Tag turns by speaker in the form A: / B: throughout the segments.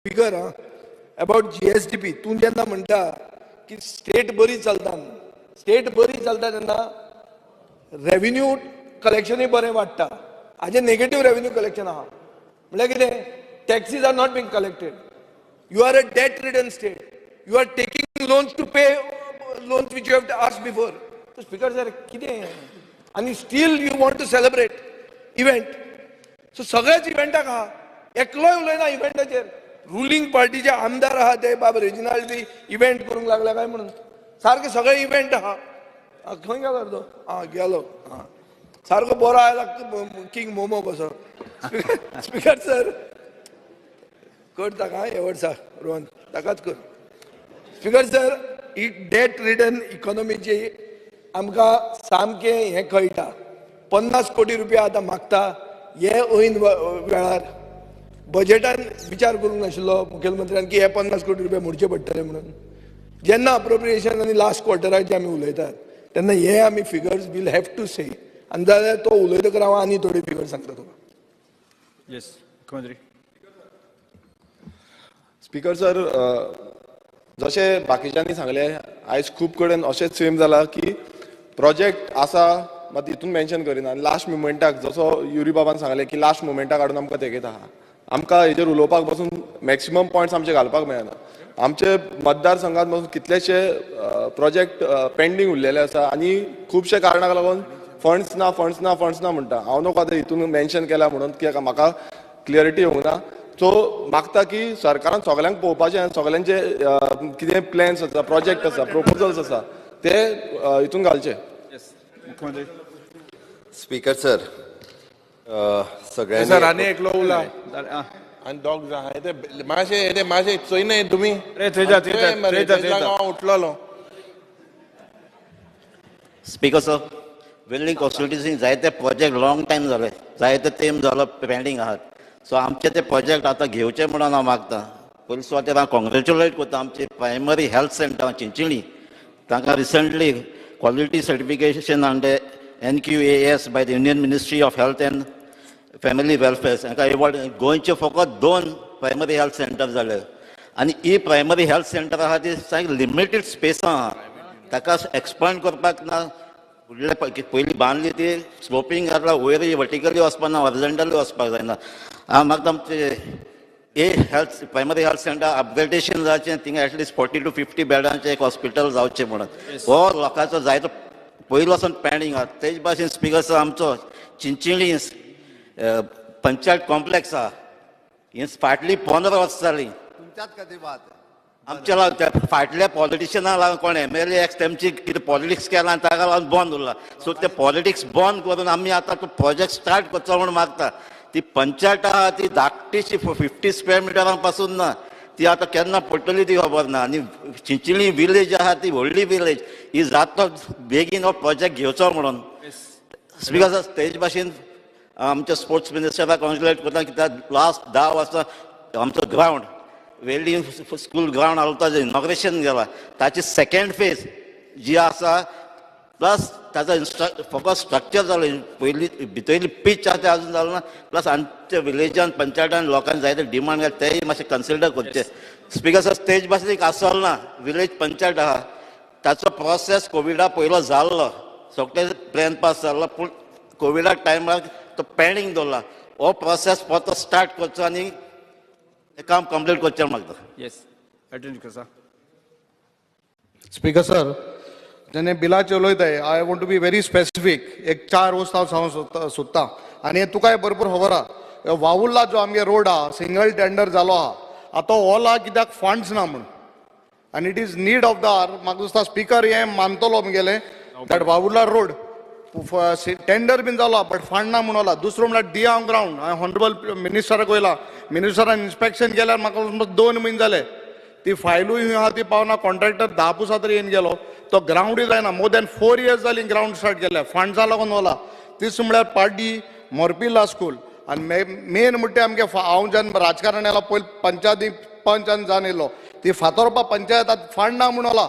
A: Speaker about GSDP. तूं जेन्ना म्हणटा की स्टेट बरी चलता, स्टेट बरी चलता तेन्ना रेविन्यू कलेक्शनूय बरें वाडटा. हाजें नेगेटीव रेविन्यू कलेक्शन आहा म्हणल्यार कितें? Taxes are not being collected. You are a debt ridden state. You are taking loans to pay loans which you have asked before. Speaker sir, कितें आनी still you want to celebrate event? So सगळ्याच इव्हेंटाक आहा, एकलोय उलयना इव्हेंटाचेर. Ruling पार्टीचे आमदार आहा ते बाब रेजिनाल्ड बी इव्हेंट करूंक लागला काय म्हणून सारके सगळे इव्हेंट आहा. खंय गेलो तो? आं, गेलो. आं, सारको बरो आयला किंग मोमो कसो. स्पीकर सर, कर ताका हे वर्सा रोहन, ताकाच कर. स्पीकर सर, ही डेट रिडन इकॉनॉमीची आमकां सामकें हें कळटा. 50 कोटी रुपया आतां मागता. हे ऐन वेळार बजेटान विचार करूंक नाशिल्लो मुखेलमंत्र्यान की हे 50 कोटी रुपया मोडचे पडटले म्हणून. जेन्ना अप्रोप्रिएशन आनी लास्ट क्वॉर्टराचे आमी उलयतात तेन्ना हे आमी figures we'll have to say. आनी जाल्यार तो उलयतकर हांव आनी थोडे फिगर्स सांगता तुका.
B: येस, मुख्यमंत्री.
C: स्पीकर सर, जशें बाकीच्यांनी सांगलें, आयज खूब कडेन अशेंच सेम जाला की प्रोजेक्ट आसा मात हितून मेन्शन करिना आनी लास्ट मुमेंटाक, जसो युरी बाबान सांगलें की लास्ट मुमेंटाक हाडून आमकां तेगेता आहा. आमकां हेजेर उलोवपाक बसून मॅक्सिमम पॉयंट्स आमचे घालपाक मेळना. आमचे मतदारसंघात बसून कितलेशे प्रोजेक्ट पेंडींग उरलेले आसा आनी खुबशे कारणाक लागून फंड्स ना, फंड्स ना, फंड्स ना म्हणटा. हांव नको आतां हितून मेन्शन केला म्हणून, कित्याक म्हाका क्लियरिटी येवंक ना. सो मागता की सरकारान सगल्यांक पळोवपाचें आनी सगल्यांचे कितें प्लॅन्स आसा, प्रोजेक्ट आसा, प्रोपोजल्स आसा, ते हितून घालचे.
B: येस, मुख्यमंत्री.
D: स्पीकर सर, सगळ्यांनी
E: सर, आनी एकलो उरला.
B: जालें, आं.
E: आनी दोग जाण ते मातशे ते मातशे चोयनाय तुमी.
B: रे, थंय जा, थंय जा,
E: मरे,
B: थंय जा, थंय जा.
E: हांव उठलोलो.
F: स्पीकर सर, वेर्ली कॉन्स्टिट्युन्सी जायते प्रोजेक्ट लॉंग टायम जाले, जायते तेम जालो पेंडींग आहात. सो आमचे ते प्रोजेक्ट आतां घेवचे म्हणून हांव मागता. पयलीं सुवातेर हांव कॉंग्रेच्युलेट करता आमचे प्रायमरी हेल्थ सेंटर चिंचिणी, तांकां recently quality certification under NQAS by the Union Ministry of Health and Family Welfare हांकां एवॉर्ड. गोंयचे फकत दोन प्रायमरी हेल्थ सेंटर जाले आनी ही प्रायमरी हेल्थ सेंटर आहा ती सामकी लिमिटेड स्पेसां आहा. ताका एक्सपांड करपाक ना. फुडले पयलीं बांदली ती स्लोपींग घातला वयर, वर्टिकली वचपाक ना, हॉरिझॉन्टली वचपाक जायना. हांव मागता आमचे ए health primary health centre upgradation जावचें, थिंगा एटलिस्ट 40 टू 50 बेडांचें एक हॉस्पिटल जावचें म्हणून. हो लोकांचो जायतो पयलो सावन पेंडींग आहा. तेच भाशेन स्पीकर, आमचो चिंचिणी पंचायत कॉम्प्लेक्स आहा, ही फाटलीं 15 वर्सां जालीं.
D: तुमच्याच खातीर बात.
F: आमच्या लागून, त्या फाटल्या पॉलिटिशियना लागून, कोण एमएलए एक्स तेमची कितें पॉलिटिक्स केलां आनी ताका लागून बंद उरला. सो ते पॉलिटिक्स बंद करून आमी आतां तो प्रोजेक्ट स्टार्ट करचो म्हूण मागता. ती पंचायत आहा ती धाकटीशी, 50 स्क्वेअर मिटरां पासून ना. ती आतां केन्ना पडटली ती खबर ना. आनी चिंचिणी विलेज आहा ती व्हडली विलेज ही, जाता बेगीन हो प्रोजेक्ट घेवचो म्हणून. स्पीकर सर, तेच भाशेन आमच्या स्पोर्ट्स मिनिस्टराक कॉंग्रेच्युलेट करता, कित्याक लास्ट 10 वर्सां आमचो ग्रावंड, वेर्ली स्कूल ग्रावंड आसलो ताजें इनॉग्रेशन केलां. ताची सेकंड फेज जी आसा, प्लस ताजो फकत स्ट्रक्चर जालें, पयलीं भितरली पीच आसा ते अजून जालो ना. प्लस आमच्या विलेजान पंचायतान लोकांक जायते डिमांड घाल, तेय मातशें कन्सिडर करचें. स्पीकर सर, तेच भाशेन एक आसोलना विलेज पंचायत आहा, ताचो प्रोसेस कोविडा पयलो जाल्लो, सगळे प्लॅन पास जाल्लो, पूण कोविडा टायमार तो पेंडींग दवरला. हो प्रोसेस परतो स्टार्ट करचो आनी हें काम कंप्लीट करचें मागता.
B: येस, अटेंड करता.
G: स्पीकर सर, जेन्ना बिलाचे उलयताय, I want to be very specific. एक चार वस्त हांव सांगूंक सोदता आनी हें तुकाय बरोबर खबर आहा. वावुर्ला जो आमगे रोड आहा, सिंगल टेंडर जालो आहा, आतां होला कित्याक? फंड्स ना म्हूण. आनी it is need of the hour. म्हाका दिसता स्पीकर हें मानतलो मुगेलें that Vavurla road tender बीन जालो बट फंड ना म्हूण होला. दुसरो म्हणल्यार दियांव ग्रावंड. हांवें हॉनरेबल मिनिस्टराक वयला, मिनिस्टरान इन्स्पेक्शन केल्यार म्हाका ऑलमोस्ट 2 म्हयने जाले. ती फायलूय आहा ती पावना. कॉन्ट्रॅक्टर धा पुसा तरी येवन गेलो, तो ग्रावंडूय जायना. मोर दॅन 4 इयर्स जाली ग्रावंड स्टार्ट केल्या, फंड्सा लागून होला. तिसरो म्हळ्यार पाड्डी मोरपिल्ला स्कूल. आनी मेन म्हणटा आमगे, हांव जेन्ना राजकारण येयला पयलीं पंचायती पंचान जावन येयलो, ती फातोर्पा पंचायत आतां फंड ना म्हूण होला.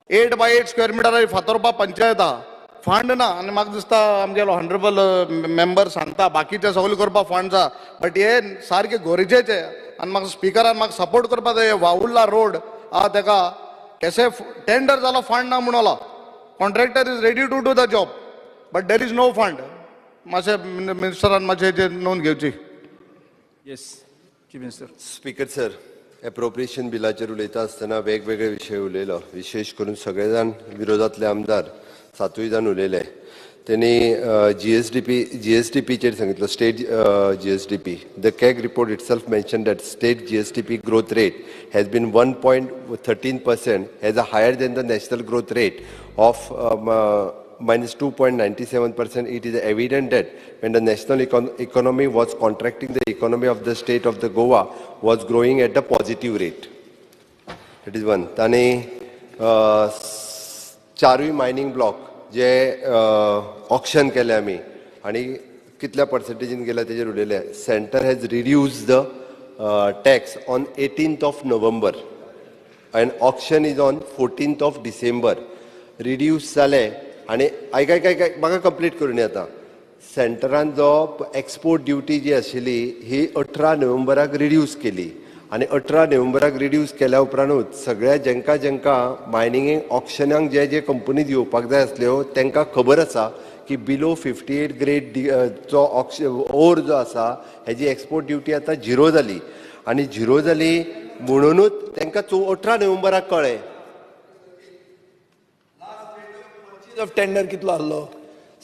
G: 8 बाय 8 स्क्वेअर मिटर फातोर्पा पंचायत आहा. फंड ना आनी म्हाका दिसता आमगेलो हॉनरेबल मेंबर सांगता बाकीचे सगळे करपाक फंड आसा बट हे सारके गरजेचे आनी म्हाका स्पिकरान म्हाका सपोर्ट करपाक जाय. वावुर्ला रोड आहा तेका केसे टेंडर जालो फंड ना म्हणलो, contractor is ready to do the job but there is no fund. मातशें मिनिस्टरान मातशें हेजेर नोंद घेवची.
B: Yes, chief minister.
D: Speaker sir, appropriation बिलाचेर उलयता आसतना वेगवेगळे विशय उलयलो, विशेश करून सगळे जाण विरोधांतले आमदार सातूय जाण उलयले. तेणी जीएसडीपीचेर सांगितलो, state GSDP. The CAG report itself mention that state GSDP growth rate has been 1.13% has a higher than the national growth rate of minus 2.97%. It is evident that when the national economy was contracting, the economy of the state of the Goa was growing at a positive rate. That is one. ताणे चारूय mining block जे auction केले आमी आनी कितल्या पर्संटेजीन गेल्या तेजेर उलयले. Centre has reduce the tax on 18th of November and auction is on 14th of December. Reduce जाले आनी आयक आयक आयक म्हाका कंप्लीट करून आतां. सेंटरान जो एक्सपोर्ट ड्युटी जी आशिल्ली ही 18 नोव्हेंबराक रिड्यूस केली आनी 18 नोव्हेंबराक रिड्यूस केल्या उपरांतूच सगळ्या जेंकां जेंकां मायनिंगेक ऑक्शनाक जे जे कंपनीज येवपाक जाय आसल्यो तांकां खबर आसा की बिलो 58 ग्रेड चो ओर जो आसा हेजी एक्सपोर्ट ड्युटी आतां झिरो जाली आनी झिरो जाली म्हणुनूच तांकां 18 नोव्हेंबराक कळ्ळें.
A: ऑफ टेंडर कितलो आहलो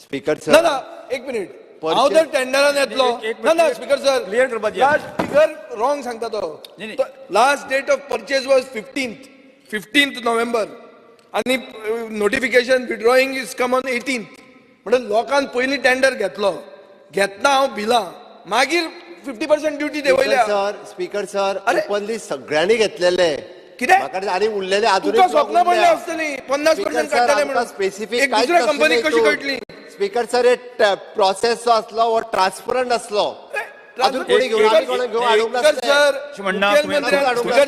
D: स्पीकर सर?
A: ना ना, एक मिनिट, हांव जर टेंडरान येतलो ना ना स्पीकर सर
B: क्लियर करपाची
A: लास्ट फिगर रॉंग सांगता तो. Last date of purchase was 15th November आनी notification withdrawing is come on 18th. म्हणजे लोकान पयलीं टेंडर घेतलो, घेतना हांव बिलां मागीर 50% ड्युटी देंवयल्या.
D: स्पीकर सर, ओपनली सगळ्यांनी घेतलेले
A: कितें
D: आनी उरलेले
A: तुका स्वप्न पडलें आसतली 50% काडटले म्हणून
D: स्पेसिफीक
A: दुसऱ्या कंपनीक कशी कळटली?
D: स्पीकर सर, हे प्रोसेस जो आसलो हो ट्रान्सपरंट आसलो.
A: स्पीकर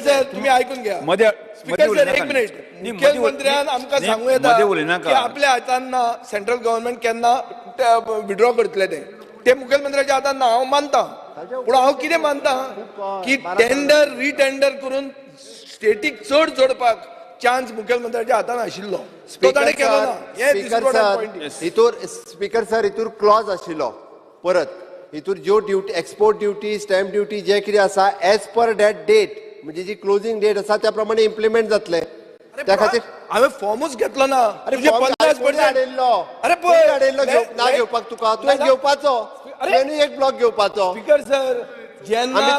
A: सर, तुम्ही आयकून घ्या. स्पीकर सर एक मिनिट, मुख्यमंत्र्यान आमकां सांगू येता की आपल्या हातान ना सेंट्रल गव्हर्नमेंट केन्ना विड्रॉ करतले ते मुखेलमंत्र्याच्या हातान ना, हांव मानता. पूण हांव कितें मानता की टेंडर रिटेंडर करून स्टेटीक चड जोडपाक चान्स मुखेलमंत्र्याच्या हातान आशिल्लो, तो ताणें केलो ना.
D: हितूर स्पीकर सर, हितूर क्लॉज आशिल्लो परत हितूर ज्यो duty export duty stamp duty जे कितें आसा एज पर that date म्हणजे जी क्लोजींग डेट आसा त्या प्रमाणे इम्प्लिमेंट जातले. त्या खातीर
A: हांवें फॉर्मूच घेतलो ना. अरे 50%
D: हाडिल्लो, अरे पळय हाडिल्लो ना घेवपाक तुका, तुवें घेवपाचो, तुवें एक ब्लॉक घेवपाचो.
A: स्पीकर सर, जेन्ना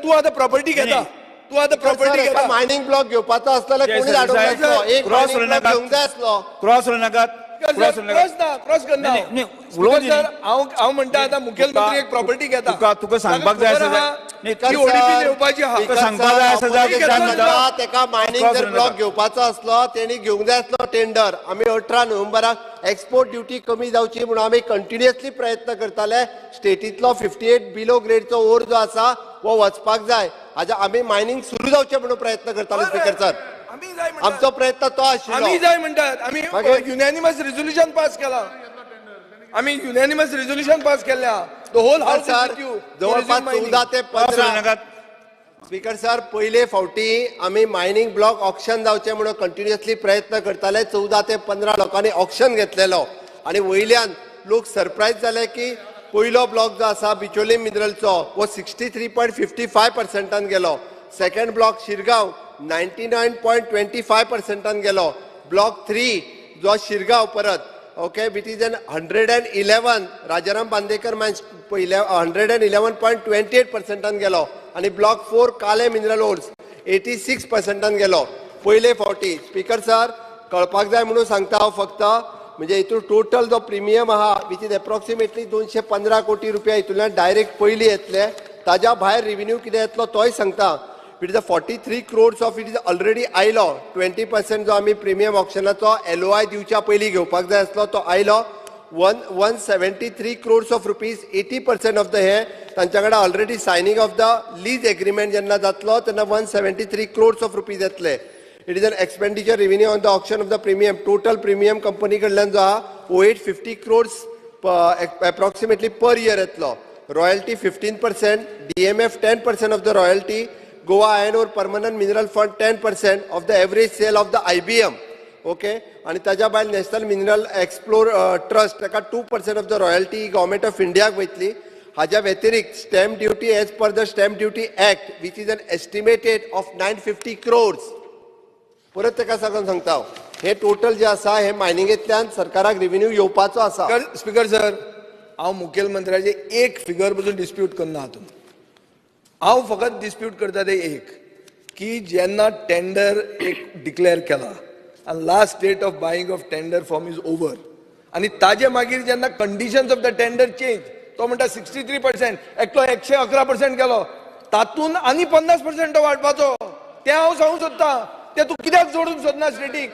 A: तूं आतां प्रॉपर्टी घेता, तूं आतां प्रॉपर्टी घेता,
D: मायनिंग ब्लॉक घेवपाचो आसलो जाल्यार कोणूच हाडूंक नासलो, एक मायनिंग ब्लॉक घेवंक जाय आसलो.
B: क्रॉस उलयनाकात,
A: क्रॉस करना. हांव म्हणटा आतां मुखेलमंत्री एक प्रॉपर्टी घेता,
B: तुका सांगपाक जाय
D: तेका मायनिंग जर ब्लॉक घेवपाचो आसलो तेणी घेवंक जाय आसलो टेंडर. आमी 18 नोव्हेंबराक एक्सपोर्ट ड्युटी कमी जावची म्हणून आमी कंटिन्युअसली प्रयत्न करताले. स्टेटींतलो 58 बिलो ग्रेडचो ओर जो आसा हो वचपाक जाय, हाज्या आमी मायनिंग सुरू जावचें म्हणून प्रयत्न करताले. स्पीकर सर, आमचो प्रयत्न तो आशिल्लो.
A: आमी जाय म्हणटात, आमी युनॅनिमस रेजोल्युशन पास केला, आमी युनॅनिमस रेजोल्युशन पास केल्या. The whole house
D: sir, जवळपास 14 ते 15. स्पीकर सर, पयले फावटी आमी मायनिंग ब्लॉक ऑक्शन जावचें म्हणून कंटिन्युअसली प्रयत्न करताले. 14 ते 15 लोकांनी ऑक्शन घेतलेलो आनी वयल्यान लोक सरप्रायज जाले की पयलो ब्लॉक जो आसा बिचोली मिनरलचो हो 63.55% गेलो. सेकंड ब्लॉक शिरगांव 99.25% गेलो. ब्लॉक 3 जो शिरगांव परत okay which is an 111 Rajaram Bandekar mines पयल्या 111.28% गेलो आनी ब्लॉक 4 काले मिनरल ओर्स 86% गेलो पयले फावटी. स्पीकर सर, कळपाक जाय म्हणून सांगता हांव फक्त म्हणजे हितून टोटल जो प्रिमियम आहा which is approximately 215 कोटी रुपया हितूंतल्यान डायरेक्ट पयली येतले. ताज्या भायर रिव्हेन्यू कितें येतलो तोय सांगता. It is a 43 crores of it is already आयलो. 20% जो आमी प्रिमियम ऑक्शनाचो LOI दिवच्या पयलीं घेवपाक जाय आसलो तो आयलो. 173 crores of rupees 80% of the हे तांच्या कडेन already signing of the lease agreement जेन्ना जातलो तेन्ना 173 crores of rupees येतले. It is an expenditure revenue on the auction of the premium. Total premium company कडल्यान जो आहा 0850 crores approximately per year येतलो. Royalty 15%, DMF 10% of the royalty, Goa Iron Ore Permanent Mineral Fund 10% of the average sale of the IBM. Okay, आणि ताज्या भायर national mineral explore trust ताका 2% of the royalty Government of इंडियाक वयतली. हाज्या व्यतिरिक्त stamp duty as per the Stamp Duty Act, which is an estimated of 950 crores. परत ताका सांगून सांगता हांव, हे टोटल जे आसा हे मायनिंगेंतल्यान सरकाराक रेव्हेन्यू येवपाचो आसा.
A: स्पीकर सर, हांव मुखेलमंत्र्याचे एक फिगर पसून डिस्प्यूट करना हातूंत. हांव फकत डिस्प्यूट करता ते एक की जेन्ना टेंडर एक डिक्लेअर केला आनी last date of buying of tender form is over आनी ताजे मागीर जेन्ना conditions of the tender change, तो म्हणटा 63%, एकलो 111% केलो, तातूंत आनी 50% तो वाडपाचो, तें हांव सांगूंक सोदतां. तें तूं कित्याक जोडूंक सोदना static?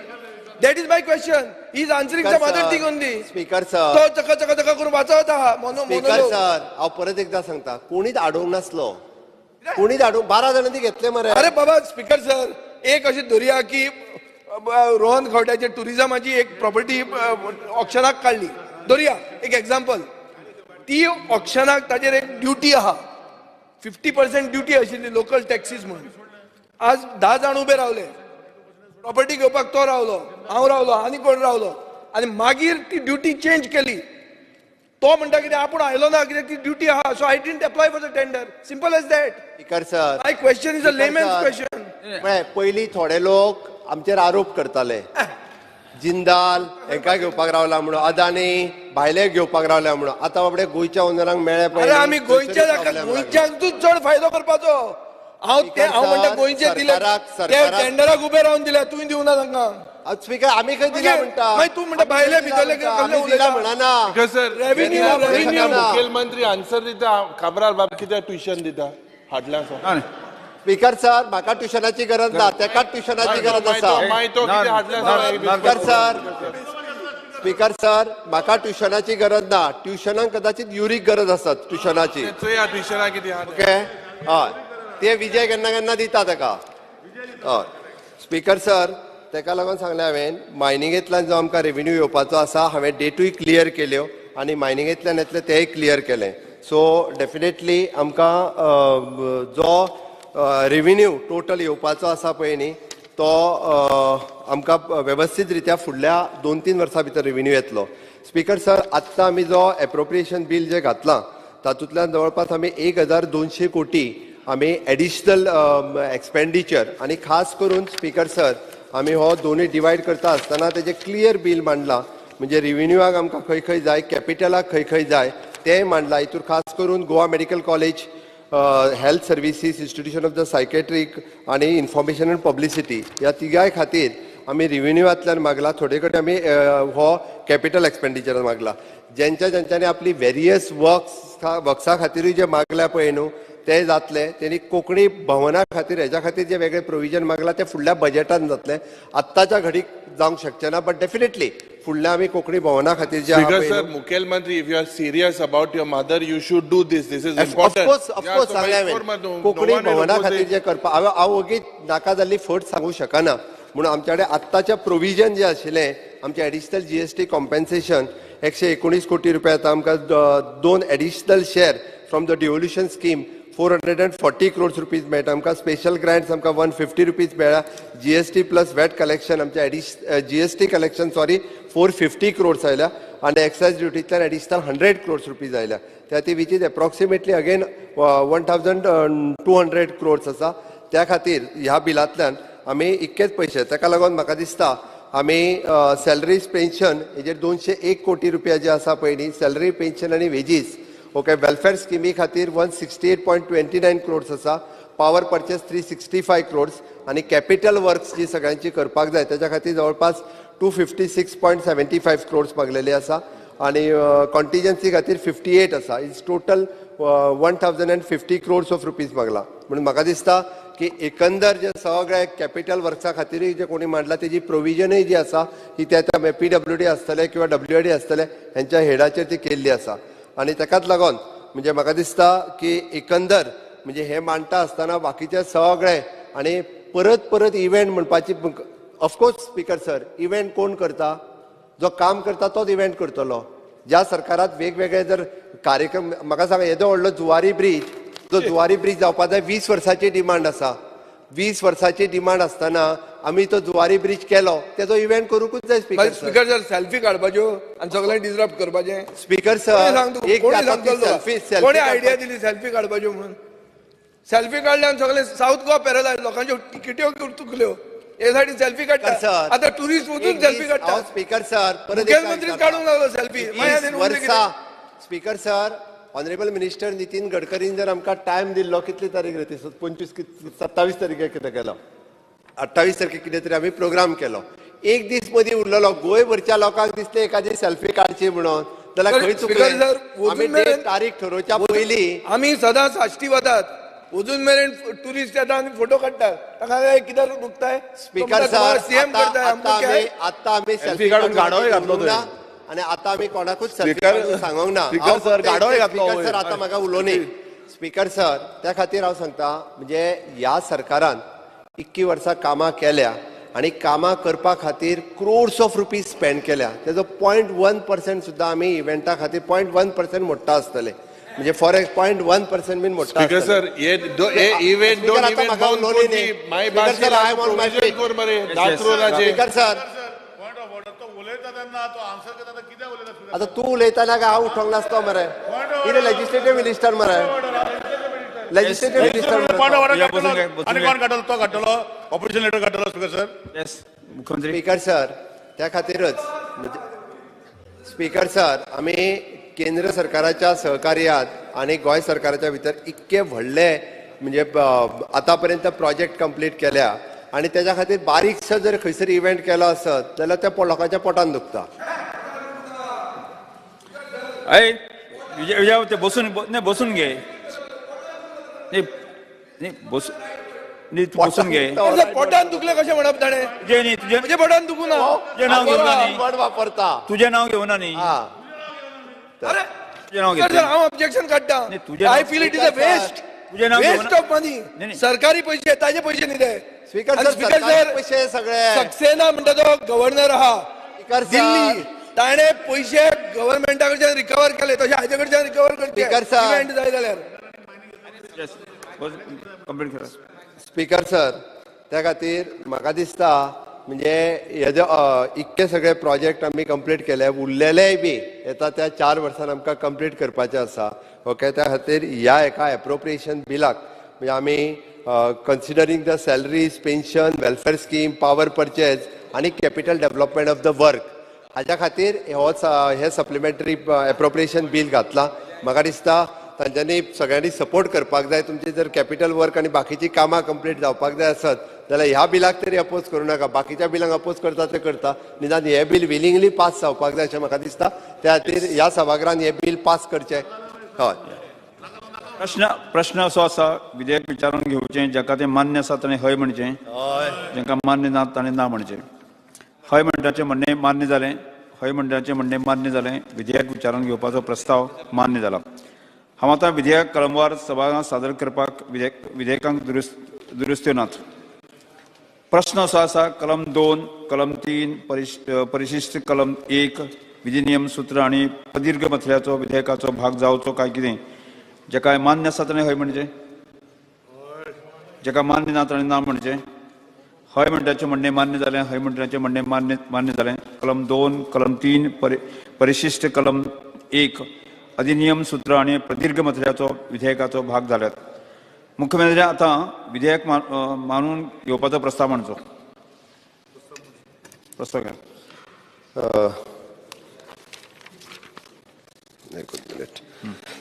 A: That is my question. He is answering some other thing only.
D: Speaker sir,
A: तो चका चका चका करून वाचवत आहा.
D: स्पीकर सर, हांव परत एकदा सांगता, कोणीच आडोवंक नासलो, कोणीच आडोवंक, 12 जाणांनी घेतले मरे.
A: अरे बाबा स्पीकर सर, एक अशी धरया की रोहन खंवट्याचे टुरिजमाची एक प्रॉपर्टी ऑक्शनाक काडली, धरया एक एग्जाम्पल, ती ऑक्शनाक ताजेर एक ड्युटी आहा, 50% ड्युटी आशिल्ली लोकल टॅक्सीज म्हणून. आज 10 जाण उबे रावले, प्रॉपर्टी घेवपाक तो रावलो, हांव रावलो, आनी कोण रावलो, आनी मागीर ती ड्युटी चेंज केली. तो म्हणटा कितें आपूण आयलो ना कित्याक ती ड्युटी आहा, so I didn't apply for the tender. Simple as that.
D: Speaker sir,
A: my question is a layman's question.
D: पयलीं थोडे लोक आमचेर आरोप करताले, जिंदाल हेंकां घेवपाक रावला म्हणून, अदानी भायले घेवपाक रावल्या म्हणून. आतां बाबडे गोंयच्या ओनरांक मेळ्ळे पळय.
A: अरे आमी गोंयच्या गोंयच्यांकूच चड फायदो करपाचो. हांव ते हांव म्हणटा गोंयचे दिले ते टेंडराक उबे रावन दिले, तुवें दिवना तांकां.
D: स्पीकर, आमी खंय दिला म्हणटा?
A: मागीर तूं म्हणटा भायले भितरले
D: दिला म्हणना.
A: रेव्हेन्यू रेव्हेन्यू
E: मुखेलमंत्री आन्सर दिता. काब्राल बाब कित्याक ट्युशन दिता हाडल्या आसा.
D: स्पीकर सर, म्हाका ट्युशनाची गरज ना, तेका ट्युशनाची गरज आसा. स्पीकर सर, स्पीकर सर, म्हाका ट्युशनाची गरज ना, ट्युशनाक कदाचित युरीक गरज आसत ट्युशनाची. ओके, हय, ते विजय केन्ना केन्ना दिता तेका. हय स्पीकर सर, तेका लागून सांगलें हांवें, मायनिंगेंतल्यान जो आमकां रेव्हेन्यू येवपाचो आसा हांवें डेटूय क्लियर केल्यो आनी मायनिंगेंतल्यान येतले तेंय क्लियर केलें. सो डेफिनेटली आमकां जो रेव्हेन्यू टोटल येवपाचो आसा पळय न्ही, तो आमकां वेवस्थीत रित्या फुडल्या 2-3 वर्सां भितर रेव्हेन्यू येतलो. स्पीकर सर, आत्तां आमी जो एप्रोप्रिएशन बील जें घातलां तातूंतल्यान जवळपास आमी 1200 कोटी आमी एडिशनल एक्सपेंडिचर, आनी खास करून स्पीकर सर आमी हो दोनूय डिवायड करता आसतना तेजें क्लियर बील मांडलां, म्हणजे रेव्हेन्यूआक आमकां खंय खंय जाय, कॅपिटलाक खंय खंय जाय तेंय मांडलां. हितूर खास करून Goa medical college, health services, institution of the psychiatric आनी इन्फॉर्मेशन एंड पब्लिसिटी ह्या तिगाय खातीर आमी रेव्हेन्यूआंतल्यान मागला. थोडे कडेन आमी हो कॅपिटल एक्सपेंडिचर मागला. ज्यांच्या ज्यांच्यांनी आपली वेरियस वर्क्सा खातीरूय जे मागल्या पळय न्हू ते जातले. तेणी कोंकणी भवना खातीर हेज्या खातीर जे वेगळे प्रोविजन मागला ते फुडल्या बजेटान जातले, आत्ताच्या घडीक जावंक शकचे ना, बट डेफिनेटली फुडल्या आमी कोंकणी भवना खातीर जे
E: स्पीकर सर, मुखेलमंत्री, if you are serious about your mother you should do this, this is important.
D: Of course, of course सांगलें हांवें, कोंकणी भवना खातीर जे करपा हांव ओगीच नाका जाल्ली फट सांगूंक शकना. म्हणून आमचे कडेन आत्ताचें प्रोविजन जें आशिल्लें आमचें एडिशनल GST compensation 119 कोटी रुपया आतां आमकां 2 additional share from the devolution scheme 440 crores rupees मेळटा आमकां. स्पेशल ग्रांट्स आमकां 150 रुपीज मेळ्ळा. GST plus VAT collection आमचे GST collection sorry 450 crores आयल्या आनी एक्सायज ड्युटींतल्यान एडिशनल 100 क्रोर्स रुपीज आयल्या. त्या खातीर which is approximately again 1200 crores आसा. त्या खातीर ह्या बिलांतल्यान आमी इतकेच पयशे, ताका लागून म्हाका दिसता आमी सॅलरीज पेन्शन हेजेर 201 कोटी रुपया जे आसा पळय न्ही, सॅलरी पेन्शन आनी वेजीस, ओके, वेलफेअर स्किमी खातीर 168.29 क्रोर्स आसा, पावर पर्चेस 365 क्रोर्स आनी कॅपिटल वर्क्स जी सगळ्यांची करपाक जाय तेच्या खातीर जवळपास 256.75 क्रोर्स मागलेले आसा आनी कॉन्टिजन्सी खातीर 58 आसा. Is total 1050 crores of rupees मागला. म्हणून म्हाका दिसता की एकंदर जे सगळे कॅपिटल वर्क्सा खातीरूय जे कोणी मांडला तेजी प्रोविजनूय जी आसा ही त्या त्या PWD आसतले किंवा WD आसतले हेंच्या हेडाचेर ती केल्ली आसा. आनी ताकाच लागून म्हणजे म्हाका दिसता की एकंदर म्हणजे हे मांडटा आसतना बाकीचे सगळे आनी परत परत इव्हेंट म्हणपाची, of course speaker sir, event कोण करता? जो काम करता तोच इव्हेंट करतलो. ज्या सरकारात वेगवेगळे जर कार्यक्रम, म्हाका सांगा येदो व्हडलो जुवारी ब्रीज, जो जुवारी ब्रीज जावपा जाय, 20 वर्सांची डिमांड आसा. 20 वर्सांची डिमांड आसतना आमी तो जुवारी ब्रीज केलो, तेजो इव्हेंट करूंकूच जाय speaker sir.
A: Speaker sir, selfie काडपाच्यो आनी सगळ्यांक डिसरप्ट करपाचें.
D: स्पीकर सर, एक
A: कोणी आयडिया दिली सेल्फी काडपाच्यो म्हणून? सेल्फी काडले आनी सगळे साऊथ गोवा पॅरलायज, लोकांच्यो तिकेट्यो चुकल्यो हे साठी सेल्फी काडटा. आता टुरिस्ट वचून सेल्फी काडटा.
D: स्पीकर सर,
A: मुख्यमंत्री काडूंक लागलो selfie.
D: Speaker sir, honourable minister Nitin गडकरीन जर आमकां टायम दिल्लो, कितली तारीख रे ती, 25 27 तारखेक कितें केलो, 28 तारखेक कितें तरी आमी प्रोग्राम केलो. एक दीस मदीं उरलेलो, गोंयभरच्या लोकांक दिसलें एखादी सेल्फी काडची म्हणून, जाल्यार खंय चुकले? आमी तारीख ठरोवच्या पयलीं
A: आमी सदांच साश्टी वतात, अजून मेरेन टुरिस्ट येता आनी फोटो काडटात, ताका कित्याक दुखताय?
D: स्पीकर सर, आतां आमी सेल्फी
C: काडून गाडोय घातलो
D: आनी आतां आमी कोणाकूच सेल्फी काडून सांगोंक ना. स्पीकर सर, आतां म्हाका उलोवनी. स्पीकर सर, त्या खातीर हांव सांगता, म्हणजे ह्या सरकारान 21 वर्सां कामां केल्या आनी कामां करपा खातीर क्रोर्स ऑफ रुपीज स्पेंड केल्या. तेजो 0.1% सुद्दां आमी इव्हेंटा खातीर 0.1% मोडटा आसतले, म्हणजे फॉर 0.1% बीन मोडटा.
E: स्पीकर सर, हे इव्हेंट दोन इव्हेंट
D: स्पीकर सर, आता तू उलयतना काय हांव उठोंक नासतो मरे? कितें लेजिस्लेटिव्ह मिनिस्टर मरे, लेजिस्लेटिव्ह मिनिस्टर. स्पीकर सर, त्या खातीरच स्पीकर सर, आमी केंद्र सरकाराच्या सहकार्यात आनी गोंय सरकाराच्या भितर इतके व्हडले म्हणजे आतां पर्यंत प्रोजेक्ट कंप्लीट केल्या आनी तेज्या खातीर बारीकसो जर खंयसर इव्हेंट केलो आसत जाल्यार त्या लोकांच्या पोटान दुखता.
B: अय विजय, ते बसून नाही, बसून घे, नाही बसून घे.
A: पोटान दुखले कशें म्हणप ताणें? तुजें पोटान दुखू ना,
B: तुजें नांव घेवना न्ही,
D: वापरता
B: तुजें नांव घेवना न्ही.
A: अरे हांव ऑब्जेक्शन काडटा. I feel it is a waste, waste of money. सरकारी पैसे, ताजे पैसे न्ही ते.
D: स्पीकर सर, पैसे सगळे
A: सक्सेना म्हणटा तो गव्हर्नर आहा दिल्ली, ताणें पयशे गव्हर्मेंटा कडच्यान रिकवर केले, तशें हाजे कडच्यान रिकवर करचे इव्हेंट जाय जाल्यार.
D: स्पीकर सर, त्या खातीर म्हाका दिसता म्हणजे हे जे इतके सगळे प्रोजेक्ट आमी कंप्लीट केले, उरलेलेय बी येता त्या 4 वर्सान आमकां कंप्लीट करपाचें आसा. ओके, त्या खातीर ह्या एका एप्रोप्रिएशन बिलाक म्हणजे आमी considering the salaries, pension, welfare scheme, power purchase आनी capital development of the work हाज्या खातीर हो हे सप्लिमेंटरी एप्रोप्रिएशन बील घातलां. म्हाका दिसता तांच्यांनी सगळ्यांनी सपोर्ट करपाक जाय. तुमची जर कॅपिटल वर्क आनी बाकीची कामां कंप्लीट जावपाक जाय आसत जाल्यार ह्या बिलाक तरी अपोज करूं नाका. बाकीच्या बिलांक अपोज करता ते करता, निदान हें बील विलिंगली पास जावपाक जाय अशें म्हाका दिसता. त्या खातीर ह्या सभागृहान हें बील पास करचें. हय,
B: प्रश्न असो आसा, विधेयक विचारून घेवचें, जाका तें मान्य आसा ताणें हय म्हणचें, जांकां मान्य ना ताणें ना म्हणचें. हय म्हणटाचें म्हणणें मान्य जालें, हय म्हणटाचें म्हणणें मान्य जालें, विधेयक विचारून घेवपाचो प्रस्ताव मान्य जाला. हांव आतां विधेयक कलमवार सभागृहांत सादर करपाक विधेयकांक दुरुस्त्यो नात. प्रश्न असो आसा, कलम 2, कलम 3, परिशिष्ट कलम 1, विधिनियम सूत्र आनी प्रदीर्घ मथळ्याचो विधेयकाचो भाग जावचो काय कितें? जाका मान्य आसा ताणें हय म्हणचें, जाका मान्य ना ताणें ना म्हणचें. हय म्हणटाचें म्हणणें मान्य जालें, हय म्हणटाचें म्हणणें मान्य जालें. कलम 2, कलम 3, परिशिष्ट कलम 1, अधिनियम सूत्र आनी प्रदीर्घ मथळ्याचो विधेयकाचो भाग जाल्यात. मुख्यमंत्री आतां विधेयक मानून घेवपाचो प्रस्ताव मांडचो. प्रस्ताव घ्या.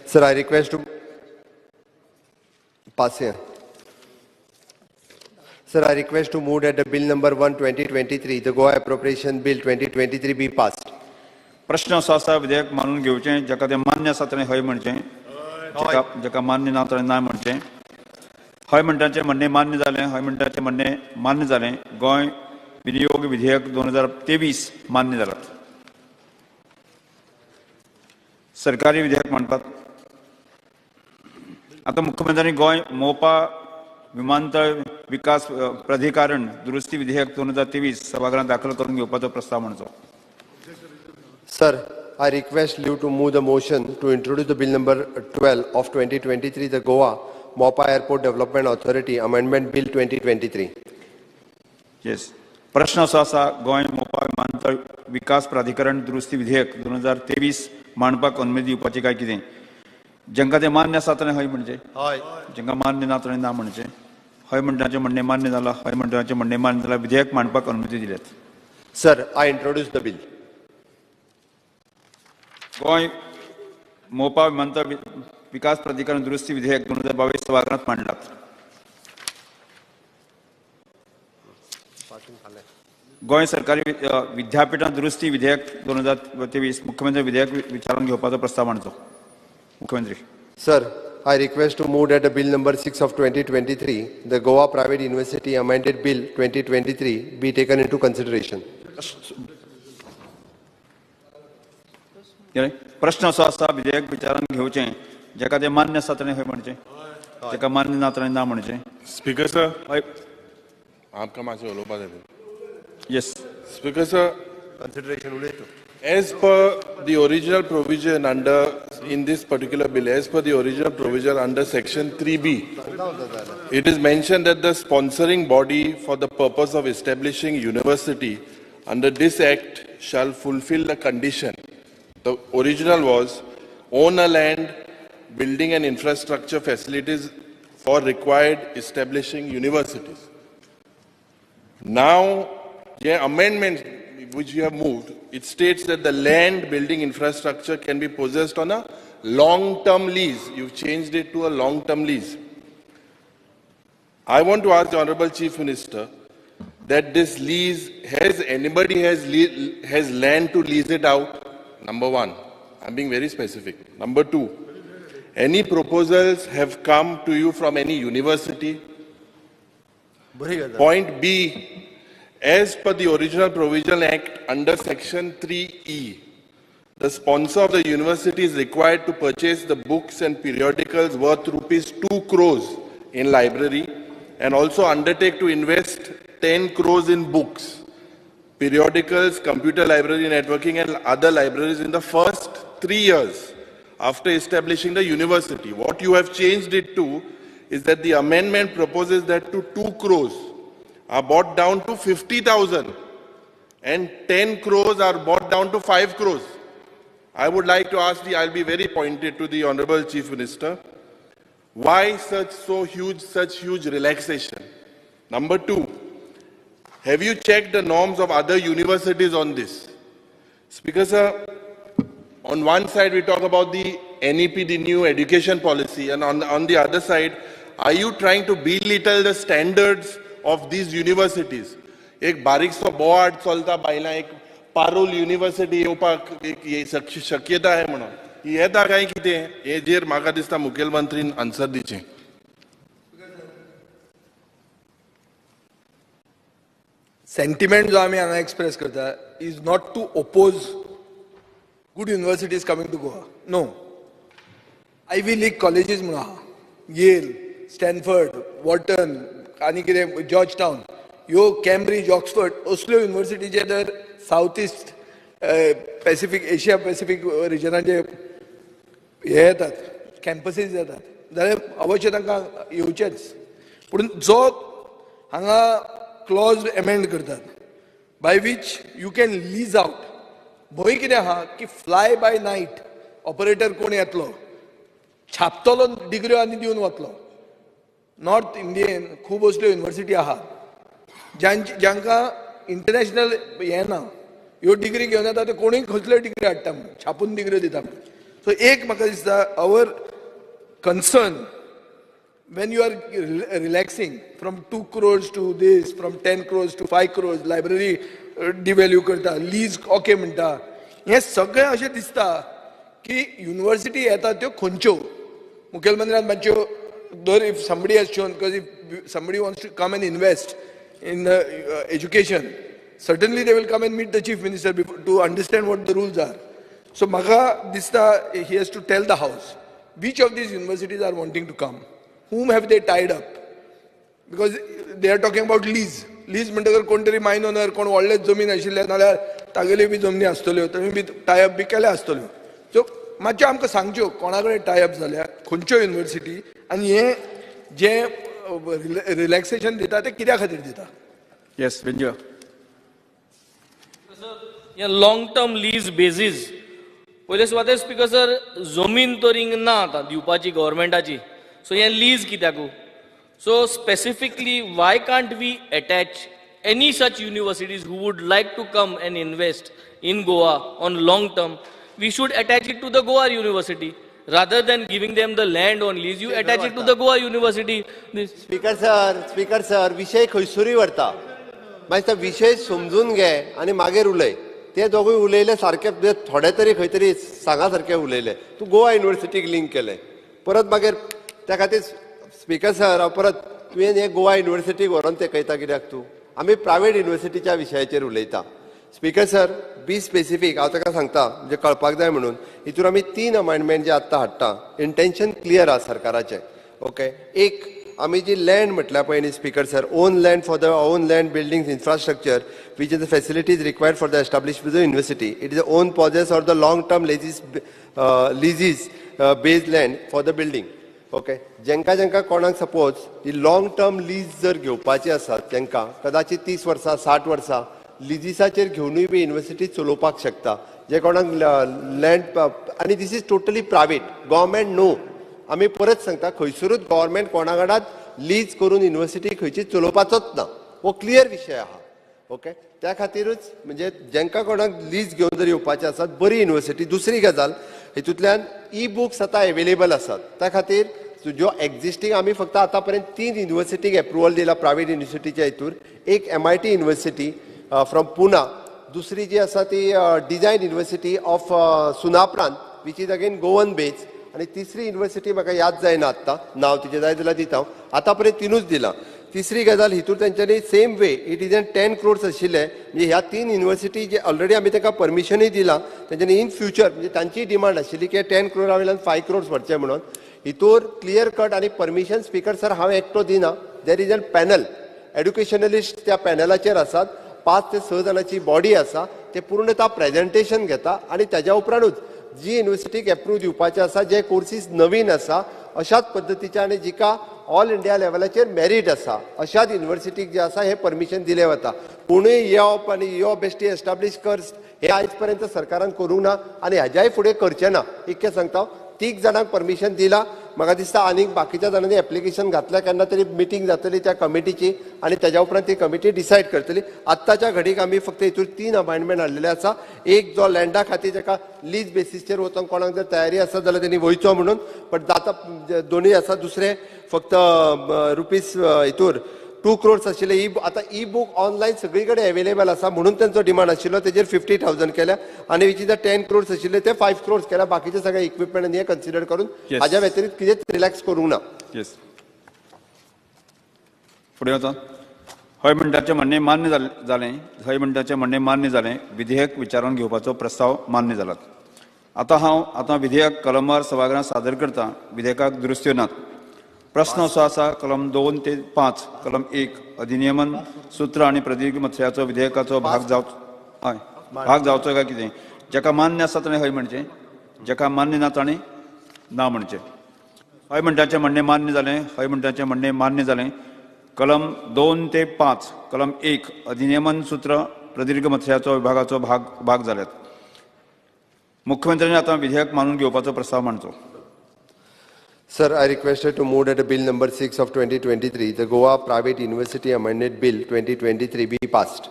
D: Sir, I request to pass here. Sir, I request to move that the bill number 1, 2023, the Goa Appropriation Bill 2023 be passed.
B: प्रश्न असो आसा, विधेयक मानून घेवचें, जाका तें मान्य आसा ताणें हय म्हणचें, जाका मान्य ना ताणें ना म्हणचें. हय म्हणटाचें म्हणणें मान्य जालें, हय म्हणटाचें म्हणणें मान्य जालें. गोंय विनियोग विधेयक 2023 मान्य जालात. सरकारी विधेयक मांडपात. आतां मुख्यमंत्र्यांनी गोंय मोपा विमानतळ विकास प्राधिकरण दुरुस्ती विधेयक 2023 सभागृहात दाखल करून घेवपाचो प्रस्ताव मांडचो.
D: Sir, I request leave to move the motion to introduce the bill number 12 of 2023, the Goa Mopa Airport Development Authority Amendment Bill 2023.
B: Yes. प्रश्न असो आसा, गोंय मोपा विमानतळ विकास प्राधिकरण दुरुस्ती विधेयक 2023 मांडपाक अनुमती दिवपाची काय कितें? जांकां तें मान्य आसा ताणें हय म्हणचें, जांकां मान्य ना ताणें ना म्हणचें. हय म्हणटाचें म्हणणें मान्य जालां, हय म्हणटाचें म्हणणें मान्य जालां. विधेयक मांडपाक अनुमती दिल्यात.
D: Sir, I introduce the bill.
B: Goa Mopa विमानतळ विकास प्राधिकरण दुरुस्ती विधेयक 2022 सभागृहात मांडलात. गोंय सरकारी विद्यापीठां दुरुस्ती विधेयक 2023 मुख्यमंत्री विधेयक विचारून घेवपाचो प्रस्ताव मांडचो. मुख्यमंत्री.
D: Sir, I request to move that the bill number 6 of 2023, the Goa Private University Amended Bill 2023 be taken into consideration.
B: प्रश्न असो आसा, विधेयक विचारान घेवचें, जाका तें मान्य आसा ताणें हय म्हणचें, जाका मान्य ना ताणें ना म्हणचें.
E: स्पीकर सर,
B: हय,
E: आमकां मातशें उलोवपा जाय.
B: Yes.
E: Speaker sir,
D: consideration उलयतो.
E: As per the original provision under in this particular bill, as per the original provision under section 3B, it is mentioned that the sponsoring body for the purpose of establishing university under this act shall fulfill the condition. The original was own a land, building and infrastructure facilities for required establishing universities. Now, the amendment which you have moved, it states that the land, building, infrastructure can be possessed on a long-term lease. You've changed it to a long-term lease. I want to ask the Honorable Chief Minister that this lease, has anybody has land to lease it out? Number one, I'm being very specific. Number two, any proposals have come to you from any university? Point B, as per the original Provisional Act under section 3E, the sponsor of the university is required to purchase the books and periodicals worth rupees 2 crores in library and also undertake to invest 10 crores in books, periodicals, computer library networking and other libraries in the first 3 years after establishing the university. What you have changed it to is that the amendment proposes that to 2 crores are bought down to 50,000 and 10 crores are bought down to 5 crores. I would like to ask the, I'll be very pointed to the Honorable Chief Minister, why such huge relaxation? Number two, have you checked the norms of other universities on this? Speaker sir, on one side we talk about the NEP, the new education policy, and on the other side, are you trying to belittle the standards of these universities? एक बारीकसो बोवाड चलता बायलां, एक Parul university येवपाक एक शक्यता आहे म्हणून ही येता काय कितें हेजेर म्हाका दिसता मुखेलमंत्रीन आन्सर दिचें.
A: सेंटिमेंट जो आमी हांगा एक्सप्रेस करता is not to oppose good universities coming to Goa. No. Ivy League colleges म्हणून आहा, येल, स्टॅनफर्ड, वॉल्टन आनी कितें जॉर्ज टावन, ह्यो कॅम्ब्रिज, ऑक्सफर्ड असल्यो युनिव्हर्सिटी जे तर South East Pacific, Asia Pacific रिजनाचे हे येतात, कॅम्पसीस येतात, जाल्यार अवश्य तांकां येवचेच. पूण जो हांगा क्लॉज एमेंड करतात by which you can lease out, भंय कितें आहा की फ्लाय बाय नायट ऑपरेटर कोण येतलो, छापतलो डिग्र्यो आनी दिवन वतलो. नॉर्थ इंडियन खूब असल्यो युनिव्हर्सिटी आहात जांकां इंटरनॅशनल हें ना, ह्यो डिग्री घेवन येता ते कोणूय खंयसल्यो डिग्री हाडटा म्हूण छापून डिग्र्यो दिता म्हूण. सो एक म्हाका दिसता our concern when you are relaxing from 2 crores to this, from 10 crores to 5 crores, library devalue करता, लीज ओके म्हणटा, हें सगळें अशें दिसता की युनिव्हर्सिटी येता त्यो खंयच्यो मुखेलमंत्र्यान मातश्यो दर if somebody has shown, because if somebody wants to come and invest in education, certainly they will come and meet the chief minister to understand what the rules are. So म्हाका दिसता he has to tell the house which of these universities are wanting to come, whom have they tied up, Because they are talking about lease. Lease म्हणटकर कोण तरी मायन owner, कोण व्हडले जमीन आशिल्ले नाल्यार तागेल्यो बी जमनी आसतल्यो, थंय बी टायप बी केल्या आसतल्यो. सो मातश्यो आमकां सांगच्यो कोणा कडेन टायप जाल्या, खंयच्यो युनिवर्सिटी, आनी हें जें रिलॅक्सेशन दिता तें कित्या खातीर दिता?
B: येस, वेंजियो.
H: हे लाँग टर्म लीज बेजीस पयले सुवातेर स्पिकर सर, जमीन तर हिंग ना आतां दिवपाची गव्हर्मेंटाची, सो हें lease कित्याकू? So specifically why can't we attach any such universities who would like to come and invest in Goa on long term? We should attach it to the Goa University rather than giving them the land on lease. You attach it to the Goa University. This
D: speaker sir, speaker sir, विशय खंयसरूय व्हरता, मागीर तो विशय समजून घे आनी मागीर उलय. ते दोगूय उलयले सारके, थोडे तरी खंय तरी सांगा सारके उलयले. तूं गोवा युनिवर्सिटीक लिंक केलें परत मागीर, त्या खातीर स्पीकर सर हांव परत तुवें हें गोवा युनिवर्सिटीक व्हरोन तेकयता कित्याक तूं? आमी प्रायवेट युनिवर्सिटीच्या विशयाचेर उलयता. स्पीकर सर, बी स्पेसिफीक. हांव ताका सांगता म्हणजे कळपाक जाय म्हणून. हितून आमी 3 अमेंडमेंट जे आत्तां हाडटा, इंटेन्शन क्लियर आसा सरकाराचें. ओके, एक आमी जी लँड म्हटल्या पळय न्ही speaker sir, own land for the own land buildings infrastructure which is the facilities required for the establishment university, it is own possess or the long term leases base land for the building. Okay, जेंका जेंका कोणाक suppose ही long term lease जर घेवपाची आसा, तेंकां कदाचित 30 वर्सां 60 वर्सां लिजीसाचेर घेवनूय बी युनिवर्सिटी चलोवपाक शकता. जे कोणाक लँड, आनी this is totally private, government no. आमी परत सांगता, खंयसरूच गव्हर्मेंट कोणा कडेन लीज करून युनिवर्सिटी खंयची चलोवपाचोच ना, हो क्लियर विशय आहा. ओके, त्या खातीरूच म्हणजे जेंकां कोणाक लीज घेवन जर येवपाचें आसा, बरी युनिवर्सिटी. दुसरी गजाल, हितूंतल्यान ई बुक्स आतां एवेलेबल आसात, त्या खातीर ज्यो एक्झिस्टींग आमी फक्त आतां पर्यंत 3 युनिवर्सिटीक एप्रुवल दिला प्रायवेट युनिवर्सिटीच्या हितूर. एक MIT university from Pune, दुसरी जी आसा ती design university of Sunaparant which is again Goan base, आनी तिसरी युनिवर्सिटी म्हाका याद जायना आत्तां नांव तिचें, जाय जाल्यार दिता हांव. आतां पर्यंत 3ूच दिलां. तिसरी गजाल, हितूर तेंच्यांनी same way it is an 10 crores आशिल्ले, म्हणजे ह्या 3 युनिवर्सिटी जे ऑलरेडी आमी तांकां परमिशनूय दिलां, तेंच्यांनी इन फ्युचर म्हणजे तांची डिमांड आशिल्ली की 10 क्रोरा वयल्यान 5 क्रोर्स व्हरचे म्हणून. हितूर क्लियर कट आनी परमिशन स्पीकर सर हांव एकटो दिना, there is an panel, educationalist त्या पॅनलाचेर आसात, 5 ते 6 जाणांची बॉडी आसा, ते पूर्णता प्रेजेंटेशन घेता आनी ताज्या उपरांतूच जी युनिवर्सिटीक एप्रूव दिवपाचें आसा, जे कोर्सीस नवीन आसा अशाच पद्दतीचे आनी जिका ऑल इंडिया लेवलाचेर मेरीट आसा अशाच युनिवर्सिटीक जे आसा हें परमिशन दिलें वता. कोणूय येवप आनी यो बेश्टी एस्टाब्लीश कर हें आयज पर्यंत सरकारान करूंक ना आनी हाज्याय फुडें करचें ना. इतकें सांगता, 3 जाणांक परमिशन दिलां, म्हाका दिसता आनीक बाकीच्या जाणांनी एप्लिकेशन घातल्या, केन्ना तरी मिटींग जातली त्या कमिटीची आनी ताज्या उपरांत ती कमिटी डिसायड करतली. आत्ताच्या घडीक आमी फक्त हितूर 3 अमेंडमेंट हाडलेले आसा. एक जो लँडा खातीर जाका लीज बेसीसचेर वचोंक कोणाक जर तयारी आसा जाल्यार तेणी वयचो म्हणून, बट जाता दोनूय आसा. दुसरें फक्त रुपीज हितूर 2 क्रोर्स आशिल्ले. ई आतां ई बूक ऑनलायन सगळी कडेन एवेलेबल आसा म्हणून तेंचो डिमांड आशिल्लो, तेजेर 50,000 केल्या आनी which is the 10 crores आशिल्ले ते 5 क्रोर्स केल्या. बाकीचे सगळे इक्विपमेंट आनी हे कन्सिडर करून हाज्या व्यतिरिक्त कितेंच रिलॅक्स करूंक ना.
B: येस, फुडें वता. हय म्हणटाचें म्हणणें मान्य जालें. हय म्हणटाचें म्हणणें मान्य जालें. विधेयक विचारून घेवपाचो प्रस्ताव मान्य जाला. आतां हांव आतां विधेयक कलमवार सभागृहांत सादर करता. विधेयकाक दुरुस्त्यो नात. प्रस्न असो आसा, कलम 2 ते 5 कलम 1 अधिनियमन सूत्र आनी प्रदीर्घ मत्स्याचो विधेयकाचो भाग जावचो, हय भाग जावचो काय कितें? जाका मान्य आसा ताणें हय म्हणचें, जाका मान्य ना ताणें ना म्हणचें. हय म्हणटाचें म्हणणें मान्य जालें. हय म्हणटाचें म्हणणें मान्य जालें. कलम 2 ते 5 कलम 1 अधिनियमन सूत्र प्रदीर्घ मत्स्याचो विभागाचो भाग जाल्यात. मुख्यमंत्र्यांनी आतां विधेयक मानून घेवपाचो प्रस्ताव मांडचो.
D: Sir, I requested to move that Bill number 6 of 2023, the Goa Private University Amended Bill 2023 be passed.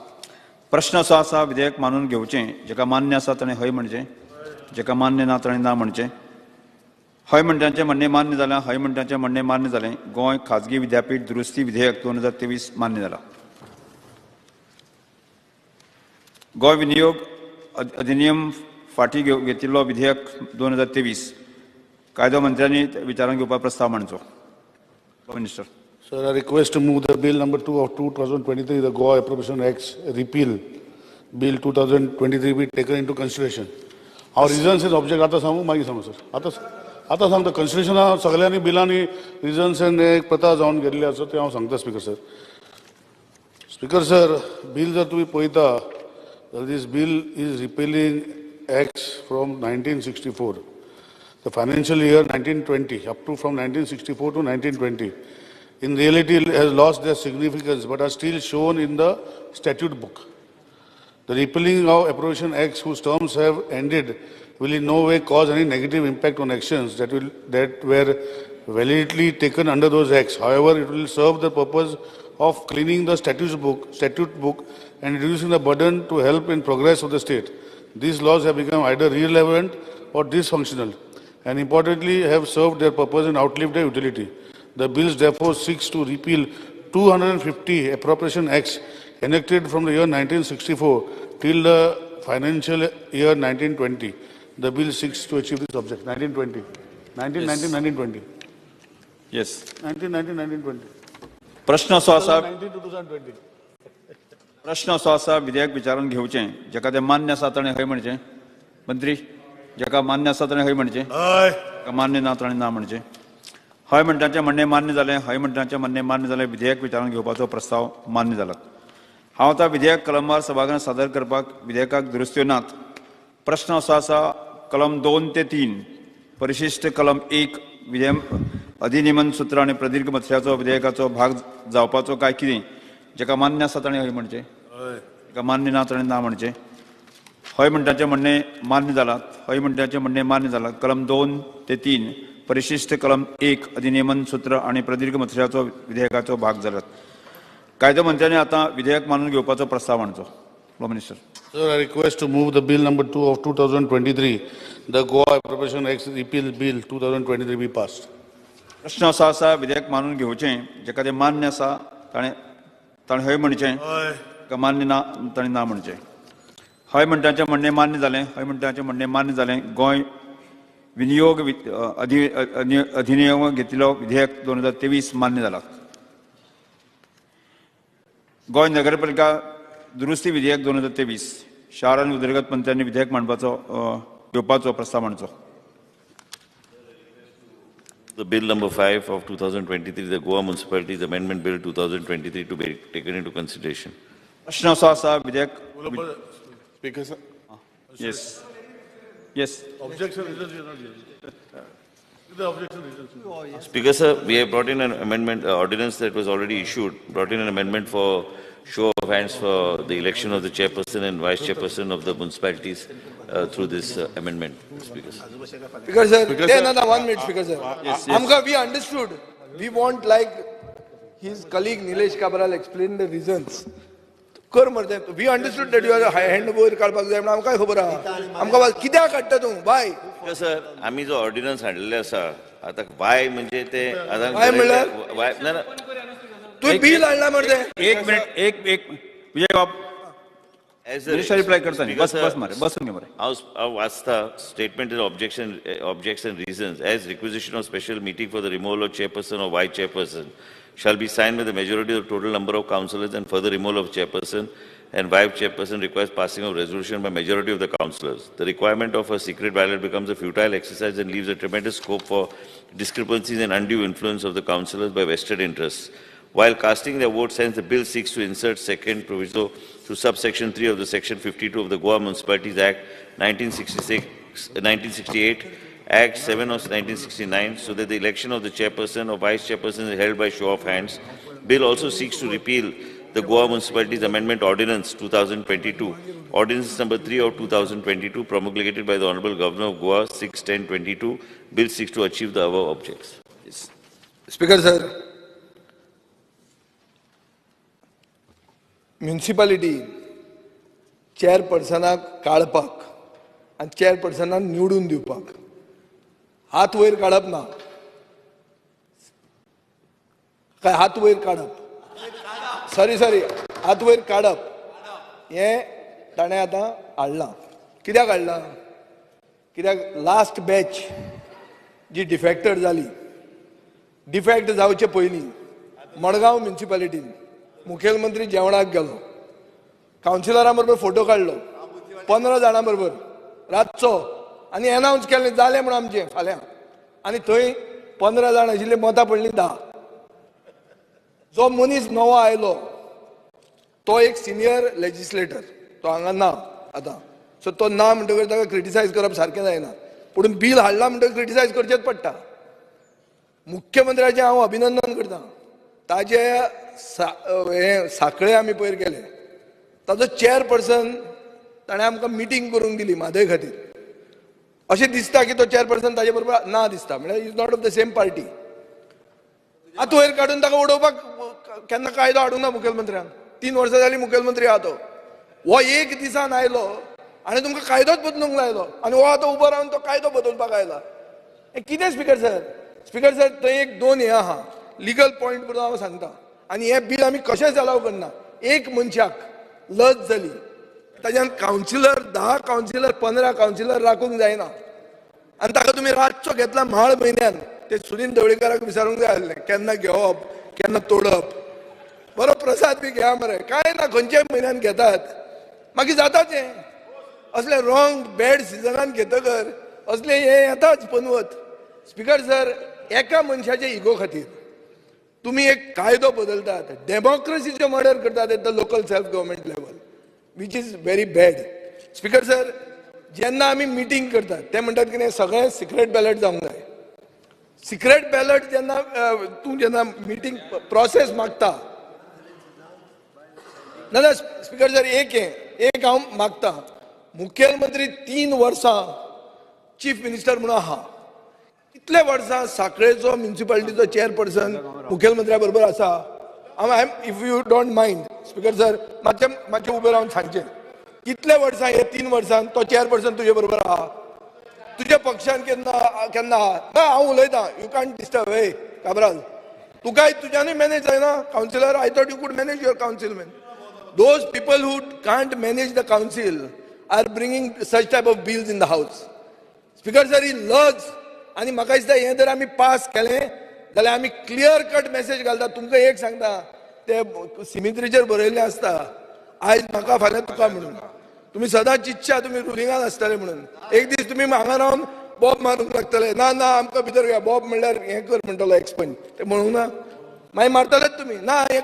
B: प्रश्न असो आसा, विधेयक मानून घेवचें, जाका मान्य आसा ताणें हय म्हणचें, जाका मान्य ना ताणें ना म्हणचें. हय म्हणटाचें म्हणणें मान्य जालें. हय म्हणटाचें म्हणणें मान्य जालें. गोंय खाजगी विद्यापीठ दुरुस्ती विधेयक 2023 मान्य जाला. गोंय विनियोग अधिनियम फाटीं घेतिल्लो विधेयक 2023 कायदो मंत्र्यांनी विचारांत घेवपाक प्रस्ताव मांडचो. Minister.
I: Sir, I request to move the bill number 2 of 2023, the Goa Appropriation Acts repeal bill 2023 be taken into consideration. Our reasons is object. आता सांगू मागीर सांगू सर. आतां सांगता कन्सिडरेशना सगळ्यांनी बिलांनी रिजन्स एंड एक प्रथा जावन गेल्ली आसा तें हांव सांगता speaker sir. Speaker sir, bill जर तुमी पळयता जाल्यार this bill is repealing acts from 1964, the financial year 1920 up to from 1964 to 1920. In reality has lost their significance but are still shown in the statute book. The repealing of Appropriation Acts whose terms have ended will in no way cause any negative impact on actions that were validly taken under those acts. However, it will serve the purpose of cleaning the statute book and reducing the burden to help in progress of the state. These laws have become either irrelevant or dysfunctional, and importantly have served their purpose and outlived their utility. The bills therefore seeks to repeal 250 Appropriation Acts enacted from the year 1964 till the financial year 1920. The bill seeks to achieve this object. 1920. 1919, 1920.
B: Yes.
I: 1919, 1920.
B: प्रश्न असो आसा,
I: 2019 to 2020.
B: प्रश्न असो आसा, विधेयक विचारून घेवचें, जाका तें मान्य आसा ताणें हय म्हणचें. मंत्री, जाका मान्य आसा ताणें हय म्हणचें, जाका मान्य ना ताणें ना म्हणचें. हय म्हणटाचें म्हणणें मान्य जालें, हय म्हणटाचें म्हणणें मान्य जालें, विधेयक विचारून घेवपाचो प्रस्ताव मान्य जाला. हांव आतां विधेयक कलमवार सभागृहांत सादर करपाक विधेयकाक दुरुस्त्यो नात. प्रश्न असो आसा, कलम 2 ते 3 परिशिष्ट कलम 1 विधेयक अधिनियमन सूत्र आनी प्रदीर्घ मत्स्याचो विधेयकाचो भाग जावपाचो काय कितें, जाका मान्य आसा ताणें हय म्हणचें, जाका मान्य ना ताणें ना म्हणचें. हय म्हणटाचें म्हणणें मान्य जालां, हय म्हणटाचें म्हणणें मान्य जालां. कलम 2 ते 3 परिशिष्ट कलम 1 अधिनियमन सूत्र आनी प्रदीर्घ मत्स्याचो विधेयकाचो भाग जाल्यात. कायदो मंत्र्यांनी आतां विधेयक मानून घेवपाचो प्रस्ताव हाडचो. Law minister.
I: Sir, I request to move the bill number 2 of 2023, the Goa Appropriation Acts Repeal Bill 2023 be passed.
B: प्रश्न असो आसा, विधेयक मानून घेवचें, जाका तें मान्य आसा ताणें हय म्हणचें, ताका मान्य ना ताणें ना म्हणचें. हय म्हणटाचें म्हणणें मान्य जालें, हय म्हणटाचें म्हणणें मान्य जालें. गोंय विनियोग अधिनियम घेतिल्लो विधेयक 2023 मान्य जाला. गोंय नगरपालिका दुरुस्ती विधेयक 2023 शार आनी उदरगत मंत्र्यांनी विधेयक मांडपाचो घेवपाचो प्रस्ताव मांडचो.
J: The bill number 5 of 2023, the Goa Municipalities Amendment Bill 2023 to be taken into consideration.
B: प्रश्न असो आसा, विधेयक.
E: Speaker sir.
B: Yes. Yes.
I: Objection reasons you are not here. The objection reasons.
J: Speaker sir, we have brought in an amendment ordinance that was already issued, brought in an amendment for show of hands for the election of the chairperson and vice chairperson of the municipalities through this amendment. Speaker sir.
A: Speaker sir, another 1 minute, Speaker sir.
B: Yes, yes.
A: Amka, we understood. We want, like his colleague Nilesh Cabral explained the reasons. कर मरते. We understood that you are hand वयर काडपाक जाय म्हणून आमकां खबर आहा. आमकां कित्याक काडटा तूं बाय?
J: स्पीकर सर, आमी जो ऑर्डिनन्स हाडलेले आसा आतां बाय म्हणजे ते आतां
A: बाय म्हणल्यार
J: बाय ना ना
A: तूं बील हाडला मरते.
B: एक मिनिट, एक विजय बाब मिनिस्टर रिप्लाय करता न्ही. बस बस मरे, बसून घे मरे.
J: हांव वाचता statement is objection, objects and reasons as requisition of special meeting for the removal of chairperson or vice chairperson shall be signed by the majority of the total number of councillors, and further removal of chairperson and vice chairperson requires passing of resolution by majority of the councillors. The requirement of a secret ballot becomes a futile exercise and leaves a tremendous scope for discrepancies and undue influence of the councillors by vested interests. While casting their votes, hence the bill seeks to insert second proviso through subsection 3 of the section 52 of the Goa Municipalities Act 1968, Act 7 of 1969, so that the election of the chairperson or vice chairperson is held by show of hands. Bill also seeks to repeal the Goa Municipalities Amendment Ordinance 2022, Ordinance number 3 of 2022, promulgated by the Honorable Governor of Goa, 6/10/22. Bill seeks to achieve the above objects.
B: Yes.
A: Speaker sir, municipality चेअरपर्सनाक काडपाक आनी चेअरपर्सनाक निवडून दिवपाक हात वयर काडप ना काय हात वयर काडप, सॉरी सॉरी, हात वयर काडप हें ताणें आतां हाडलां. कित्याक हाडलां? कित्याक लास्ट बॅच जी डिफेक्टर जाली, डिफेक्ट जावचे पयलीं मडगांव म्युनिसिपालिटीन मुखेलमंत्री जेवणाक गेलो, कावन्सिलरां बरोबर फोटो काडलो 15 जाणां बरोबर रातचो, आनी एनावन्स केलें जालें म्हूण आमचें फाल्यां. आनी थंय 15 जाण आशिल्ले, मतां पडलीं 10. जो मनीस नवो आयलो तो एक सिनियर लेजिस्लेटर, तो हांगा ना आतां, सो तो ना म्हणटकर ताका क्रिटिसायज करप सारकें जायना, पूण बील हाडला म्हणटकर क्रिटिसायज करचेंच पडटा. मुख्यमंत्र्याचें हांव अभिनंदन करता, ताजे हे साखळे आमी पयर गेले, ताजो चेअरपर्सन ताणें आमकां मिटींग करूंक दिली म्हादय खातीर. अशें दिसता की तो चेअरपर्सन ताजे बरोबर ना दिसता, म्हळ्यार is not of the same party. आतां वयर काडून ताका उडोवपाक केन्ना कायदो हाडूंक ना मुखेलमंत्र्यान. 3 वर्सां जालीं मुखेलमंत्री आहा तो, हो एक दिसान आयलो आनी तुमकां कायदोच बदलूंक लायलो, आनी हो आतां उबो रावन तो कायदो बदलपाक आयला. हें कितें स्पिकर सर? स्पिकर सर थंय एक दोन हें आहा लिगल पॉयंट म्हणून हांव सांगता, आनी हें बील आमी कशेंच अलाव करना. एक मनशाक लज जाली ताज्यान कावन्सिलर 10 कावन्सिलर 15 कावन्सिलर राखूंक जायना, आनी ताका तुमी रातचो घेतला म्हाळ म्हयन्यान. ते सुनील ढवळीकाराक विचारूंक जाय आसलें केन्ना घेवप केन्ना तोडप. बरो प्रसाद बी घेया मरे, कांय ना, खंयच्याय म्हयन्यान घेतात, मागीर जाताच हें असले रॉंग बॅड सिजनान घेतकर असले हें येताच पनवत. स्पिकर सर एका मनशाच्या इगो खातीर तुमी एक कायदो बदलतात, डेमोक्रेसीचें मर्डर करतात at the local self government level, which is very bad. Speaker sir जेन्ना आमी मिटींग करतात ते म्हणटात की सगळें सिक्रेट बॅलट जावंक जाय. सिक्रेट बॅलट जेन्ना तूं जेन्ना मिटींग प्रोसेस मागता ना ना स्पिकर सर एक हें एक हांव मागता, मुखेलमंत्री 3 वर्सां चीफ मिनिस्टर म्हणून आहा, कितले वर्सां साखळेचो म्युनिसिपालिटीचो चेअरपर्सन मुखेलमंत्र्या बरोबर आसा. हांव if you don't mind speaker sir मातशें मातशें उबें रावन सांगचें, कितले वर्सां हे 3 वर्सां तो चेअरपर्सन तुजे बरोबर आहा, तुज्या पक्षान केन्ना केन्ना आहा? ना हांव उलयतां, you can't disturb. हे काब्राल तुकाय तुज्यानूय मॅनेज जायना councillor. I thought you could manage your councilman. Those people who can't manage the council are bringing such type of bills in the house. Speaker sir ही लज, आनी म्हाका दिसता हें जर आमी पास केलें जाल्यार आमी क्लियर कट मॅसेज घालता. तुमकां एक सांगता, ते सिमित्रीचेर बरयल्लें आसता आयज म्हाका फाल्यां तुका म्हणून. तुमी सदांच चिंतच्या तुमी रुलिंगान आसतले म्हणून, एक दीस तुमी हांगा रावन बॉब मारूंक लागतले, ना ना आमकां भितर घे, बॉब म्हणल्यार हें कर म्हणटलो एक्सपंज, ते म्हणूंक ना, मागीर मारतलेच तुमी ना हें.